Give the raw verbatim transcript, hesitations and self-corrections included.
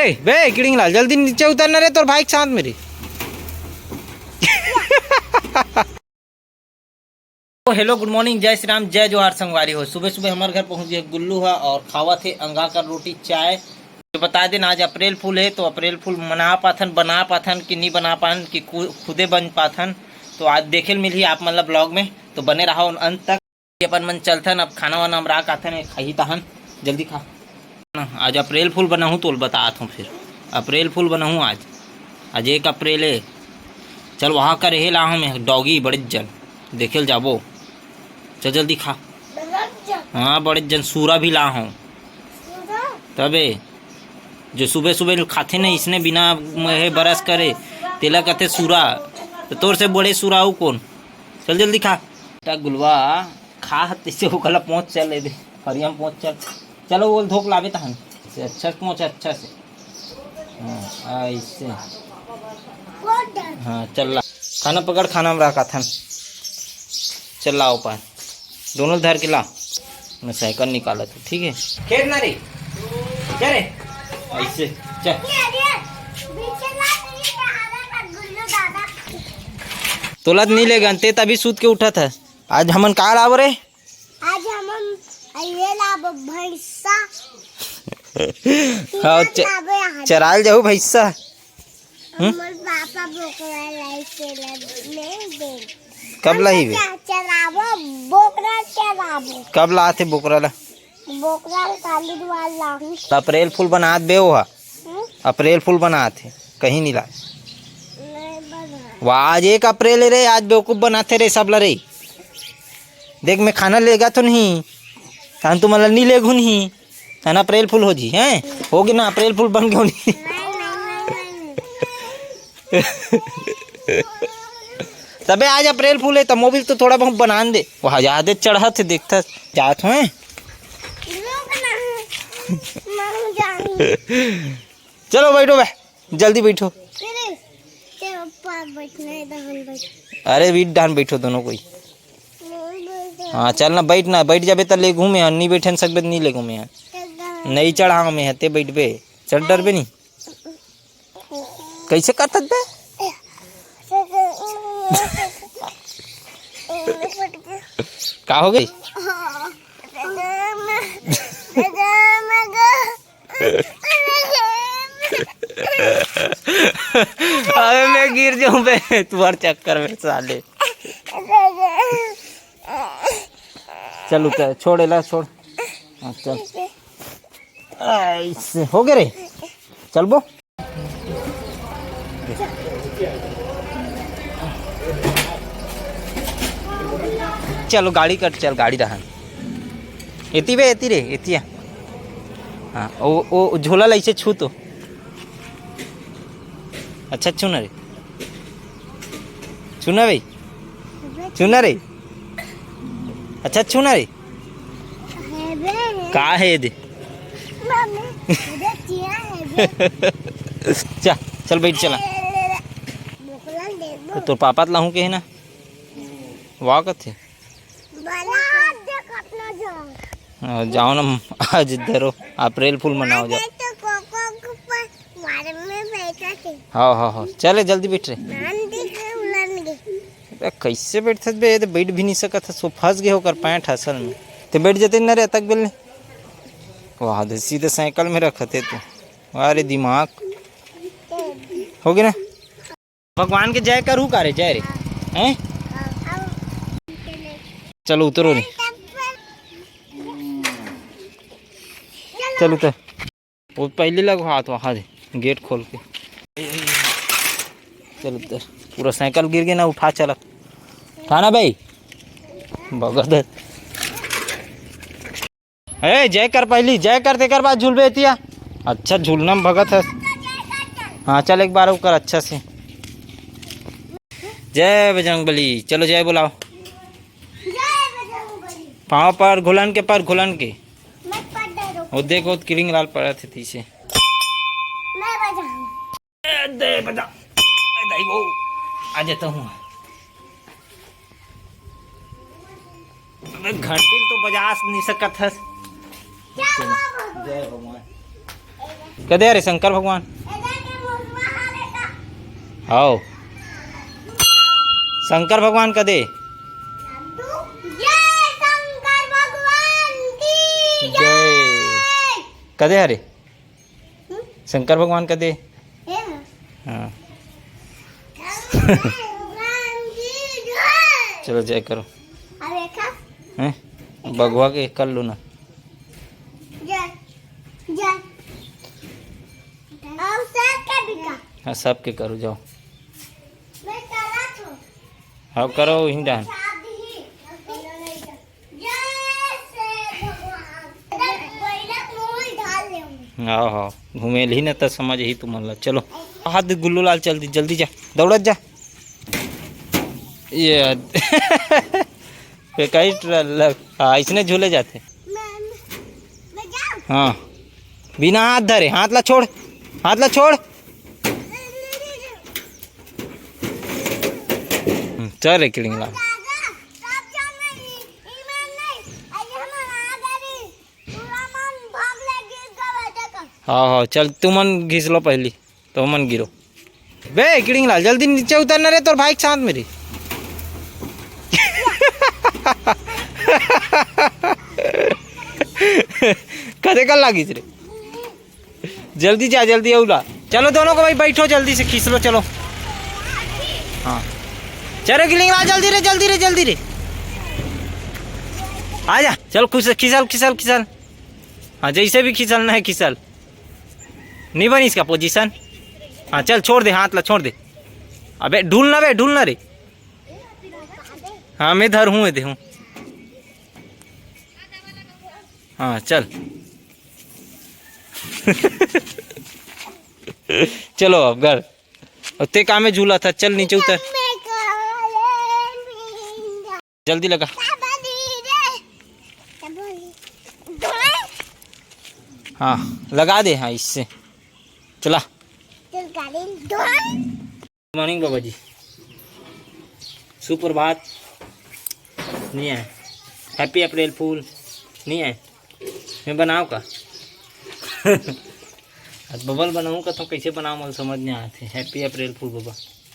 ए, बे किड़िंग लाल, जल्दी नीचे उतरना रे, तोर भाई के साथ मेरी। तो हेलो, गुड मॉर्निंग, जय श्री राम, जय जोहार संगवारी हो। सुबह सुबह हमारे घर पहुंच गए गुल्लू हा और खावत हे अंगा कर रोटी चाय। तो बता देना, आज अप्रैल फूल है, तो अप्रैल फूल मना पाथन, बना पाथन कि नहीं बना पाथन कि कु-, खुदे बन पाथन। तो आज देखे मिलही आप मतलब ब्लॉग में, तो बने रहो अंत तक। अपन मन चलथन, अब खाना वाना अमरा काथन, खाही तहन, जल्दी खा। आज अप्रैल फूल बनाहूँ तो बतात हूँ फिर, अप्रैल फूल बनाहूँ आज। आज एक अप्रैल है। चल वहाँ का रहे ला हूँ मैं डॉगी बड़े जन, देखे ल जाबो। चल जल्दी खा। हाँ बड़े जन सूरा भी ला हूँ। तबे जो सुबह सुबह खाथे ना इसने बिना मुँहे बरस करे, तेला कथे सूरा। तो तोर से बड़े सूरा अउ कौन? चल जल्दी खा। बेटा गुलवा, खा तैसे ओकला पहुँच चल ले दे, फरिया में पहुँच चल। चलो वो धोक लाबे तहन। से अच्छा से पहुँच, अच्छा से। हाँ, ऐसे। हाँ, चल ला। खाना पकड़, खाना में रखा थन। चल लाओ पार। दोनों धर के ला। मैं साइकिल निकाला था, ठीक है? खेत ना रे। क्या रे? ऐसे। चल। तोला तो नहीं लेगन, ते तभी सूत के उठा था। आज हमन का लाबो रे? आज हमन ये लाबो भैंसा। हाँ, च-, लाबो यहाँ। चराल जाहू भैंसा। हम्म? हमर पापा बोकरा लाई के ला-, नहीं दे। कब लाई बे? क्या चराबो? बोकरा चराबो। कब लाथे बोकरा ला? बोकरा काली दुआर लाहूं। अप्रैल फूल बनात बे ओहा। हम्म? अप्रैल फूल बनात हे, कहीं नहीं ला। नहीं बना। वाह, आज एक अप्रैल हे रे, आज बेवकूफ बनाते रे सब ला रे। देख, मैं खाना लेगा तो नहीं, तहन तुमन ला नहीं लेगू नहीं, तहन अप्रैल फूल हो जी, हैं? हो गए ना, अप्रैल फूल बन गए नहीं। नहीं, नहीं, नहीं, नहीं। तबे आज अप्रैल फूल है, तो मोबिल तो थोड़ा बहुत बनान दे। वहाँ ज्यादा चढ़त है, देखता जात हो, हैं? रुक ना, मैं जाऊँ। चलो बैठो बे, जल्दी बैठो। अरे, तेरे ऊपर बैठना है, दहन बैठ। अरे, बीट डान बैठो दोनों कोई। नहीं बैठो। हाँ, चल ना, बैठ ना, बैठ जाबे त ले घूमे, हाँ, नहीं बैठन सकबे त नहीं ले घूमे, हाँ। तो दहन नहीं चढ़ाओ में है, ते बैठबे, चल डरबे नहीं। कैसे करत बे? का हो गई? अबे मैं गिर जाऊं बे तुम्हारे चक्कर में साले। चल उतर, छोड़ एला, छोड़। हाँ, चल। ऐसे हो गए रे, चलबो। चलो गाड़ी कट, चल गाड़ी रहा। एती बे, एती रे, एतिया। हाँ, ओ, ओ झोला ला ऐसे छू तो। अच्छा, छू ना रे, छू ना भाई, छू ना रे। अच्छा, छू ना रे। है बे। का है दे? मम्मी, इधर चिया है बे। चल, चल बैठ, चला। बोकरा ले लो। तो पापा त लाहूं के है ना? वाह कथे। बला देख अपना जाओ। हाँ, जाओ ना, आज धरो, अप्रैल फूल मनाओ जाओ। आज तो कोको के ऊपर घर में बैठा थे। हाँ, हाँ, हाँ, चले जल्दी बैठ रे। नाम दिखे उलन के। अबे, कैसे बैठत बे? ये तो बैठ भी नहीं सकत है, सो फंस गए होकर पैंट असल में। ते बैठ जाते ना रे, तक बेल ने। वाह, दे सीधे साइकिल में रखत है तू। वाह रे दिमाग। हो गया ना? भगवान के जय करू का रे, जय रे। हैं? चलो उतरो रे। चल उतर। वो पहले लगवा तो वहाँ दे, गेट खोल के। चल उतर। पूरा साइकिल गिर गया ना, उठा चला। उठा ना भाई। भगत है। ए, जय कर पहली, जय कर, तेकर बाद झूलबे एतिया। अच्छा, झूलना में भगत है। हाँ, चल एक बार ओकर अच्छा से। जय बजरंग बली, चलो जय बुलाओ। पाँव पर घुलन के, पर घुलन के। वो देखो, किरिंग लाल पड़ा थे पीछे। ए, दे बजा। ए, दाई वो। आ जाता हूँ। अबे, घंटी तो बजा नहीं सकत हस। जय भगवान। कदे हरे शंकर भगवान? हव। शंकर भगवान कदे? कदे हरे? शंकर भगवान कदे? हाँ। चलो, जय करो। हैं? बघवा के कर लो ना। हाँ, सबके करो, जाओ। हाँ, करो, वहीं डाल। हाँ, हाँ, घुमेल ही ना, त समझ ही तुमन ला। चलो, हाथ गुल्लू लाल, जल्दी, जल्दी जा, दौड़त जा। ये यार। फेंकाई ट्रल-, हाँ, इसने झूले जाते। हाँ, बिना हाथ धरे, हाथ ला छोड़, हाथ ला छोड़। हम्म, चल रे किड़िंगला। हाँ, हाँ, चल, तुमन घिस लो पहली, तो मन गिरो। बे किड़िंगला, जल्दी नीचे उतर ना रे, तोर भाई के साथ में रे। कदे कर लागिस रे? जल्दी जा, जल्दी अउला। चलो दोनों को भाई, बैठो, जल्दी से खींच लो, चलो। हाँ, चलो किड़िंगला, जल्दी रे, जल्दी रे, जल्दी रे। आ जा, चल, खुश, खिसल, खिसल, खिसल। हाँ, जैसे भी खिसलना है, खिसल। नहीं बनी इसका पोजीशन। हाँ, चल, छोड़ दे, हाथ ला छोड़ दे। अबे, ढूल ना बे, ढूल ना रे। हाँ, मैं धर हूँ, दे हूँ। हाँ, चल। चलो, अब घर। और ते कामे झूला था, चल नीचे उतर। जल्दी लगा। हाँ, लगा दे, हाँ, इससे। चला। गुड मॉर्निंग बाबा जी। सुप्रभात नहीं है, हैप्पी अप्रैल फूल नहीं है। मैं बनाओ का? आज बबल बनाऊँ का, तो कैसे बनाऊँ, मुझे समझ नहीं आते। हैप्पी अप्रैल फूल बाबा।